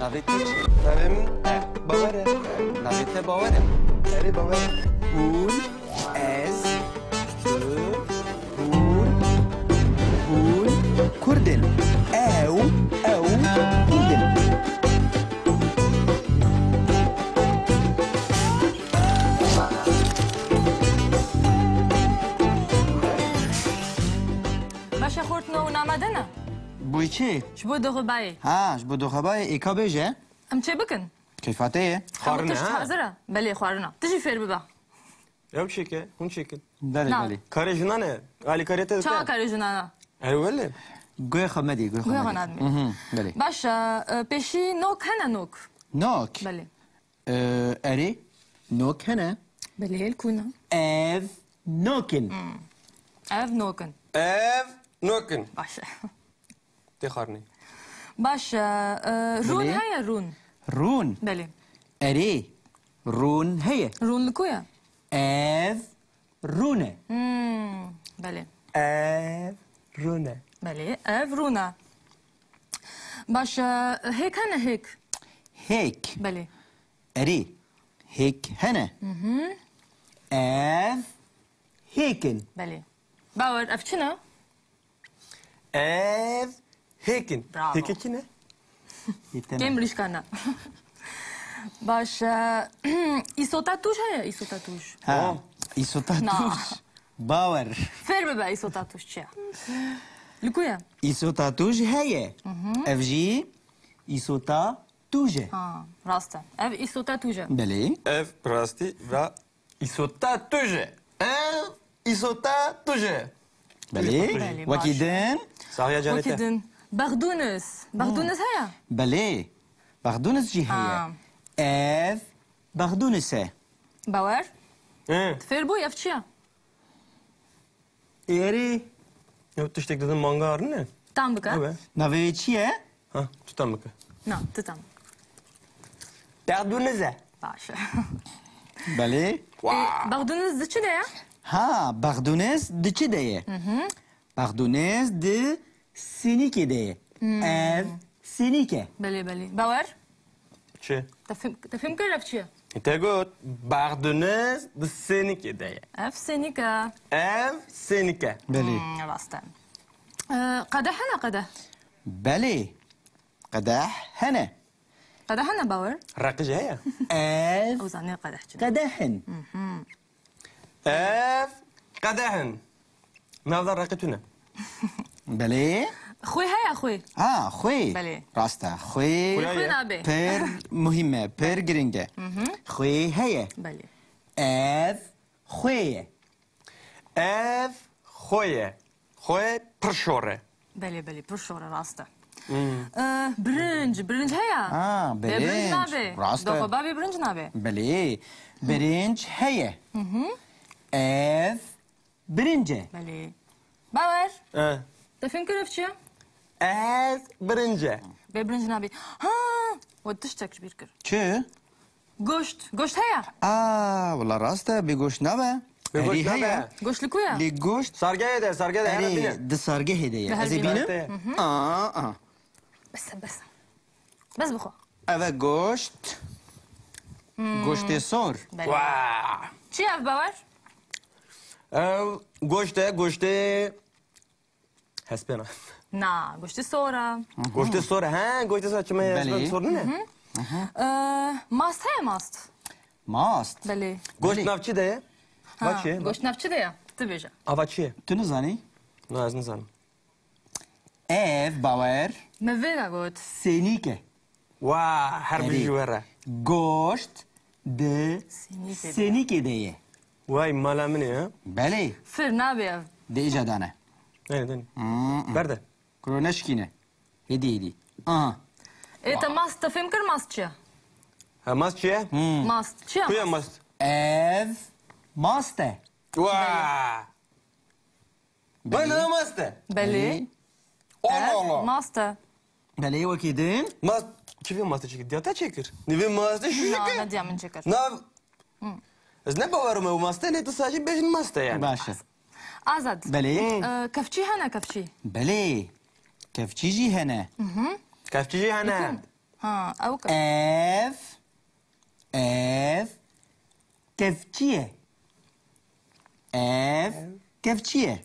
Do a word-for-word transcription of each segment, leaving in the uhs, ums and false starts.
Navê te çi? Navê min Bawer e. Navê te Bawer e? Erê, Bawer e. Hûn, ez, tu, hûn, hûn Kurd in. Ew, ew Kurd in. Baş e, xortino û name de ne? Bo çi? Ji bo doxebayê. Ha, ji bo doxebayê ê ka bêje. Em çê bikin? Keyfa te ye? Xwarin e, tişt ha? Hazir e? Belê, xwarina. Tu jî fêr bibe. Ew çêke, hûn çêkin. Belê, Na. Belê. Karê jinan e. Alîkariyê te dike. Çawa karê jinan e? Ew wele. Guhê xwe medî, guhê xwe Guhê xwe medî. Nadimê. Mhm, belê. Baş e, e, pêşî nok hene, nok? Nok? Belê. E, erê, nok hene. Belê, li ku ne? Ev nok in. Hmm. Ev nok in. Ev nok in. Baş e. Tê xwarinê. Baş e, e, rûn Belê. Heye, rûn? Rûn. Belê. Erê, rûn heye. Rûn li ku ye? Ev rûn e. Hmm, belê. Ev rûn e. Belê, ev rûn e. Baş e, hêk hene, hêk? Hêk. Belê. Erê, hêk hene. Mhm. Ev hêk in. Belê. Bawer, ev çi ne? Ev hêk in. Bravo. Hêkê kî ne? Yê te ne? Kêm mirîşka ne. Baş e, îsota tûj heye, îsota tûj? Ha, Oh. Îsota Na. Tûj. Bawer. Fêr bibe îsota tûj çi ye? Li ku ye? Îsota tûj heye. Mhm. Ev jî îsota tûj e. Ha, rast e. Ev îsota tûj e. Belê. Ev bi rastî ra îsota tûj e. Ev îsota tûj e. Belê. Belê, Wekî baş e. Din. Saxiya canê Wekî te. Din. Bexdûnis. Bexdûnis heye? Belê. Bexdûnis jî heye. Ha. Ev bexdûnis e. Bawer? Hı. Tu fêr bûyî, ev çi ye? Êrî. Ew tiştek didin manga arine. Tam bike. Ew e. Navê wê çi ye? Ha, tu tam bike. Na, tu tam. Bexdûniz e. Baş e. Belê. Wa. Ê, Bexdûniz di çi de ye? Ha, Bexdûniz di çi de ye? Hı hı. Bexdûniz di sênîkê de ye. Hmm. Ev sênîk e. Belê, belê. Bawer? Çi? Te fêm, te fêm kir ev çi ye? Te got, Bexdûniz di sênîkê de ye. Ev sênîk e. Ev sênîk e. Belê. Hmm, rast e. Ee, qedeh hene, qedeh? Belê. Qedeh hene. Qedeh hene, Bawer? Reqî jî heye. Ev Ew zanê qedeh çi ne. Qedeh in. Mhm. Ev qedeh in. Navda reqî tune. Belê. Xwê heye, xwê? Ha, xwê. Belê. Rast e. Xwê. Xwê nabe. Pir muhîm e, pir giring e. Mhm. Xwê heye. Belê. Ev xwê ye. Ev xwê ye. Xwê pir şor e. Belê, belê, pir şor e, rast e. Hmm. Ee, birinc, birinc heye? Ha, Bê birinc birinc. Nabe. Rast e. Doxebabê birinc nabe. Belê, birinc heye. Hı hı. Ev birinc e. Belê. Bawer. E. Te fêm kir ev çi ye? Ez birinc e. Bê birinc nabe. Ha, we tiştek ji bîr kir. Çi? Goşt. Goşt heye? Aa, wela rast e, bê goşt nabe. Bê goşt Erê nabe. Heye. Goşt li ku ye? Lê goşt Sargehê de, sargehê de, here bîne. Erê, di sargehê de ye. Di Ez ê hervî bînim. Aa, aa. Bes e, bes e. Bes bixwe. Ev e goşt. Hmm. Goştê sor. Belê. Wa. Çi ev, Bawer? Ev goşt e, goştê hespêna. Na, goştê sor e. Goştê sor e. He, goştê sor. Çima Belê. Hespên sor nîne? Ee, mast heye, mast? Mast? Belê. Goşt Belê. Nav çi de ye? Ha, Va çi ye? Goşt nav çi de ye? Tu bêje. Ava çi ye? Tu nizanî? Na, ez nizanim. Ev, Bawer. Me vê ve got. Sênîk e. Wa, her Erê. Bijî were. Goşt di Sênîkê de. Sênîkê de ye. Way, mala min e, ha? Belê. Fir nabe ev. Dê îca dane. Dene, dene. Hmm. Berde. Kuro neşikîne. Hêdî, hêdî. Aha. Ê, te mast, te fêm kir mast çi ye? Ha, mast çi ye? Hmm. Mast. Çi ye Ku ye mast? Mast? Ev mast e. Wa! Belê. Bana mast e. Belê. Belê. Allah Ev Allah. Mast e. Belê, wekî din. Mast, kî vê mastê çêkir? Diya te çêkir. Nîvê mastê şu Na, çêkir. Ne diya min çêkir. Na. Hı. Ez ne bawer me, ew mastê ne, tu sadece bêjin mastê yani. Baş e. Azad. Belê. Hı. Ee, kefçî hene, kefçî? Belê. Kefçî jî hene. Hı hı. Kefçî jî hene. Hı hı. Ha, ew ke. Ev, ev kevçî ye. Ev kevçî ye.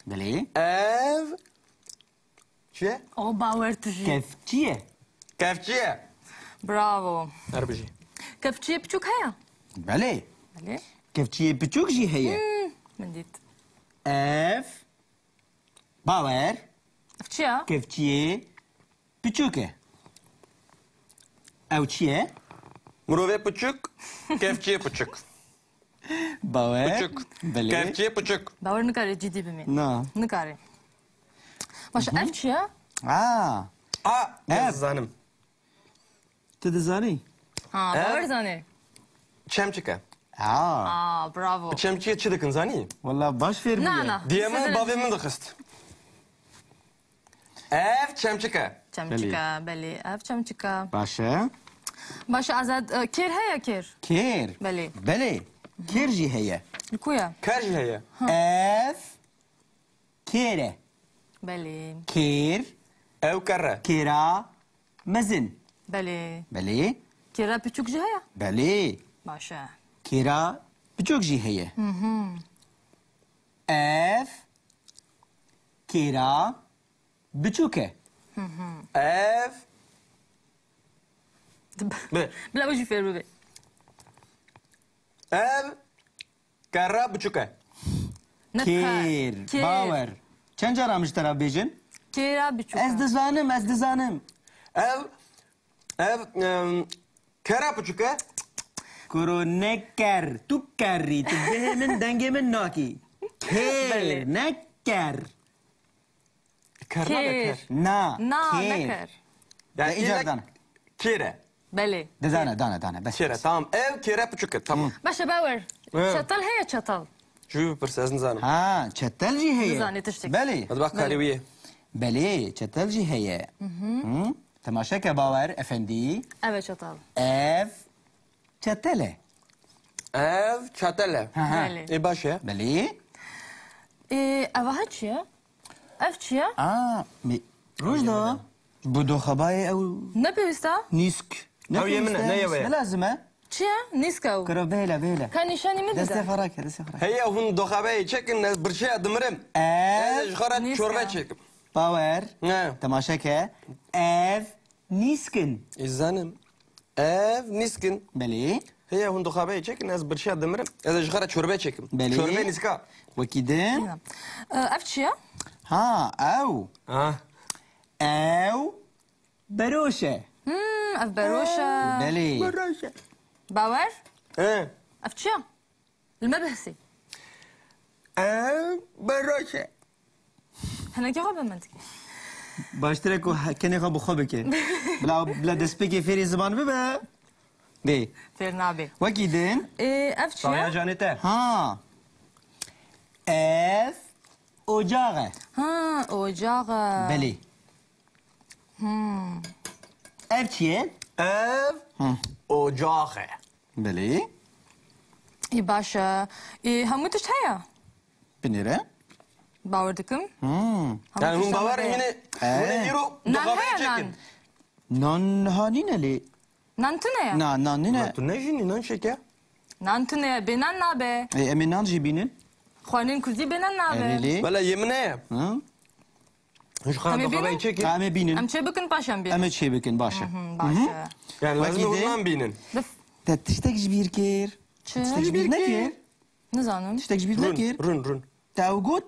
Belê. Ev çi ye? O bawer tu jî. Kevçî ye. Kevçî ye. Bravo. Her bijî. Kevçiyê piçûk heye? Belê. Belê. Kevçiyê piçûk jî heye. Hmm, min dît. Ev, bawer. Ev çi ye? Kevçiyê piçûk e. Ew çi ye? Mirovê piçûk, kevçiyê piçûk. Bawer. Piçûk. Belê. Kevçiyê piçûk. Bawer nikare cidî bimê. Na. Nikare. Baş, ev çi ye? A. A, Ev. ez zanim. Tu dizanî? Ha, Ev. bawer zanê. Çemçik e. A. Aa, bravo. Bi çemçiyê çi dikin zanî? Wala baş fêr bûye. Na, na. Diyê min, bavê min dixist. Ev çemçik e. Çemçik e, belê. Ev çemçik e. Baş e. Baş e, Azad, e, kêr heye kêr? Kêr? Belê. Belê. Kêr jî heye. Li ku ye? Kêr jî heye. Ev kêr e. Belê. Kêr. Ew kerr e. Kêra mezin. Belê. Belê. Kêra piçûk jî heye? Belê. Baş e. Kêra piçûk jî heye. Hı hı. Ev kêra biçûk e. Hı hı. Ev. Bi. Bila wî jî fêr bibe. Ev kerra biçûk e. Ne Kêr, kar. Kêr. Bawer. Çend cara min ji te re bêjin? Kêra biçûk e. Ez dizanim, ez dizanim. Ev, ev, em, kera biçûk e. Kuro ne ker, tu kerrî, tu bihê min dengê min nakî. Kêr, Belê. ne ker. Ker nabe Kêr. ker. Na, Na, kêr. ne ker. Yani Ya, îcar îlek dana. kêr e. Belê. De dana, dana, dana, bes, Kêr e, bes. tamam. Ev kêre piçûk e, tamam. Baş e, bawer. He. Çatal heye çatal? Jû bipirse, ez nizanim. Ha, çetel jî heye. Nizanî tiştek. Belê. Hadi bak, Belê. karê wî ye. Belê, çetel jî heye. Hı hı. Hı? Temaşe ke bawer, efendî. Ev e çatal. Ev çetel e. Ev çetel e. Ha, ha. Belê. Ê, baş e. Belê. Ê, ev ha çi ye? Ev çi ye? A, mi, Rojda, bu doxabayê ew Ne pêwîst e? nîsk. Ne Ew yê min e, pêwîst e, ne yê we ye? ne lazim e? Çi ye? Nîsk ew. Kiro bêle, bêle. Ka nîşanî min Destê bide. xwe rake, destê xwe rake. Heye hûn doxabayê çekin, ez birçeya dimirim. Ev Ez ji xwe re nîsk çorbe e. çekim. Bawer. Ne. Temaşe ke. Ev nîsk in. Ez zanim. Ev nîsk in. Belê. Heye hûn doxabayê çekin, ez birçiya dimirim. Ez ji xwe re çorbe çekim. Belê. Çorbe nîska. Wekî din. E, ev çi ye? Ha, ew. Ha. Ew beroş e. Hmm, ev beroş e. Belê. Beroş e. Bawer? He. Ev çi ye? Li me behsê. Ev beroş e. Hinekî xwe bi min dike. Baştir e ku he-, kenê xwe bi xwe bike. Bila, bila destpêkê fêrî ziman bibe. Bê. Fêr nabe. Wekî din. Ê, ev çi ye? Tanya canê te. Ha. Ev ocax e. Ha, ocax e. Belê. Hmm. Ev çi ye? Ev Hı. ocax e. Belê. Ê, baş e. Ê, hemû tişt heye? Binêre. Bawer dikim. Hmm. Hemû Yani hûn tişt bawer heye. hîne, Ee. hûn ê îro Nan doxabayê heye nan? çekin. Nan niha nîne lê. Nan tune ye? Na, nan nîne. Nan tune jî nî, nan şeke. Nan tune ye, bê nan nabe. Ê, em ê nan jî bînin. Xwarinên kurdî bê nan nabe. Erê lê. Wele yê min heye. Hı? Ji xwe Em ê doxabayê bînin? çekin. Em ê bînin. Em çê bikin, paş em bînin. Em ê çê bikin, baş e. Hı hı, baş e. Yani Wekî lazim e hûn din. nan bînin. Bif. Te tiştek ji bîr kir. Çi? Tiştek ji bîr nekir. Nizanim. Tiştek ji bîr Rûn, nekir. rûn, rûn. Te ew got?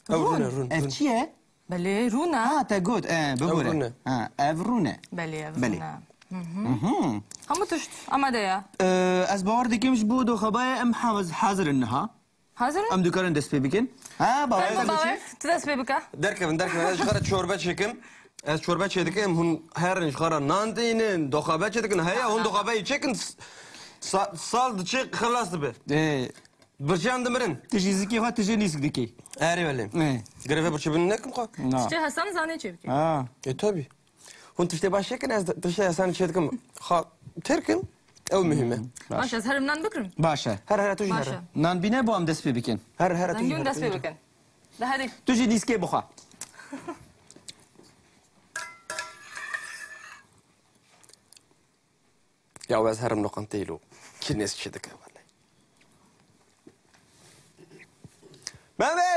Ew rûn e, rûn, Ev rûn. çi ye? Belê, rûn e. Ha, te got, e, Ew bibûre. rûn e. Ha, ev rûn e. Belê, ev Belê. rûn e. Hı hı. Mhm. Hemû tişt amade ye. Ee, ez bawer dikim ji bo doxabayê em haz-, hazir in niha. Hazir in? Em dikarin dest pê bikin. Ha, bawer Tamam, ez bawer, diçim. tu dest pê bike. Derkevin, derkevin. Ez ji xwe re çorbe çêkim. Ez çorbe çêdikim. Hûn herin ji xwe re nan dînin, doxabe çêdikin. Heya, hûn doxabe çêkin. S-, sa-, sal diçe xilas dibe. Ee, Birçiyan dimirin. Tu jî zikê xwe, tu jî nîsk dikî. Erê belê. Ê. Girêve birçî bin nekim xwe. Na. Tiştê hesan zanê çê bikî. Ha. E, tabii. Hûn tiştê baş çêkin, ez tiştê hesan çê dikim. Xwe têr kim, ew muhîm e. Baş. Baş, ez herim nan bikirim. Baş e. Her, her, tu jî Baş her. e. Nan bîne bo em dest pê bikin. Her, her, tu jî Dengûn her, dest tu pê jî her. bikin. De herî. Tu jî nîskê bixwe. Ya ez herim loqanteyê lo. Kî nêz çi dike wele. Memê!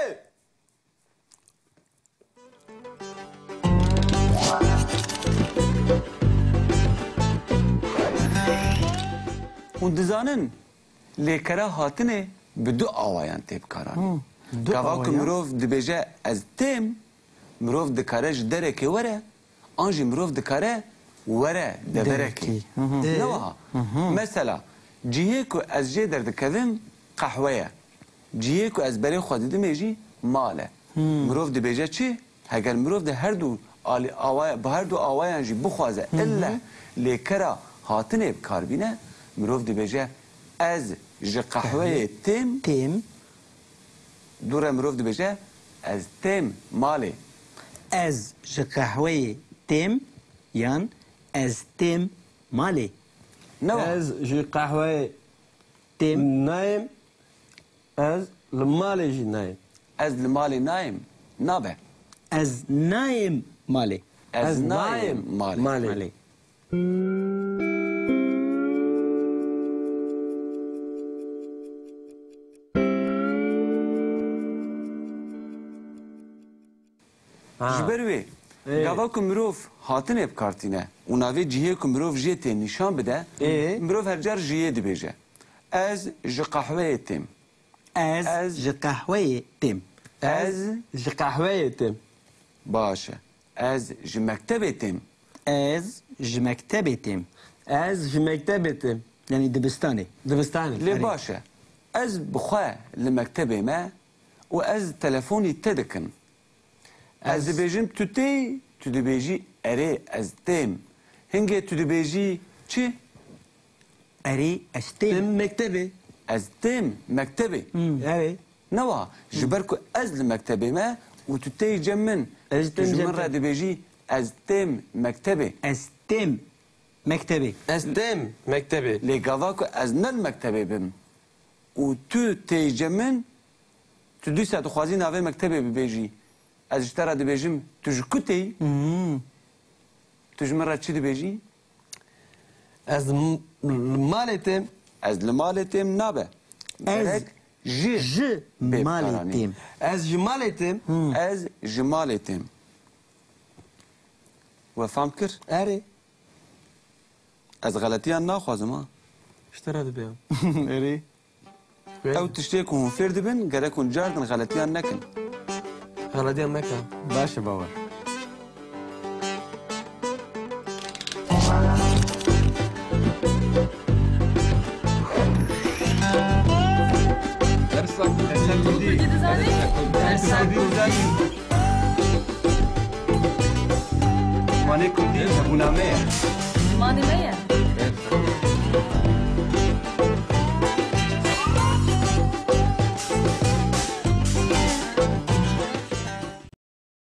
Hûn dizanin, lêkera hatinê bi du awayan tê bikaranîn. Hmm, du Gava ku awayan. Mirov dibêje ez têm, mirov dikare ji derekê were, an jî mirov dikare were deverekê. Derekê. Hı hı. Ne wiha? Hı hı. Mesela, cihê ku ez jê derdikevim qehwe ye. Cihê ku ez berê xwe didimê jî mal e. Hmm. Mirov dibêje çi? Heger mirov di her du alî awaya, bi her du awayan jî bixwaze, Hı hı. illeh lêkera hatinê bi kar bîne, mirov dibêje, ez ji qehweyê têm. Têm. Dûre mirov dibêje, ez têm malê. Ez ji qehweyê têm yan ez têm malê. Ne wa? Ez ji qehweyê Têm. nayêm, ez li malê jî nayêm. Ez li malê nayêm, nabe. Ez nayêm malê. Ez Ez nayêm nayêm malê. malê. Malê. Ha. Ji ber wê, Ê. gava ku mirov hatinê bi kar tîne û navê cihê ku mirov jê tê nîşan bide, Ê. mirov her car ji yê dibêje. Ez ji qehweyê têm. Ez Ez ji qehweyê têm. Ez Ez ji qehweyê têm. Baş e. Ez ji mektebê têm. Ez ji mektebê têm. Ez ji mektebê têm. Yanî dibistanê. Dibistanê. Lê Erê. baş e. Ez bi xwe li mektebê me û ez telefonî te dikim. Ez Ez dibêjim tu tê, tu dibêjî erê ez têm. Hingê tu dibêjî çi? Erê, ez têm. Têm mektebê. Ez têm mektebê. Hmm. Erê. Ne wa, ji ber ku ez li mektebê me û tu tê cem min, Ez tu têm ji cem min te. re dibêjî ez têm mektebê. Ez têm mektebê. Ez têm mektebê. Lê gava ku ez ne li mektebê bim û tu tê cem min, tu dîsa dixwazî navê mektebê bibêjî. Ez ji te re dibêjim, tu ji ku tê yî? Hmm. Tu ji min re çi dibêjî? Ez m-, li malê têm. Ez li malê têm nabe. Ez Gerek ji ji bê malê bikaranî. têm. Ez ji malê têm. Hmm. Ez ji malê têm. We fam kir? Erê. Ez xeletiyan naxwazim ha. Ji te re dibe. Erê. Ew tiştê ku hûn fêr dibin, gerek hûn cardin xeletiyan nekin. Xeletiyan meke. Baş e, bawer. Dersa, dersa Kurdî. Kurdî dizanî? Dersa Kurdî. Zimanê Kurdî hebûna me ye. Zimanê me ye.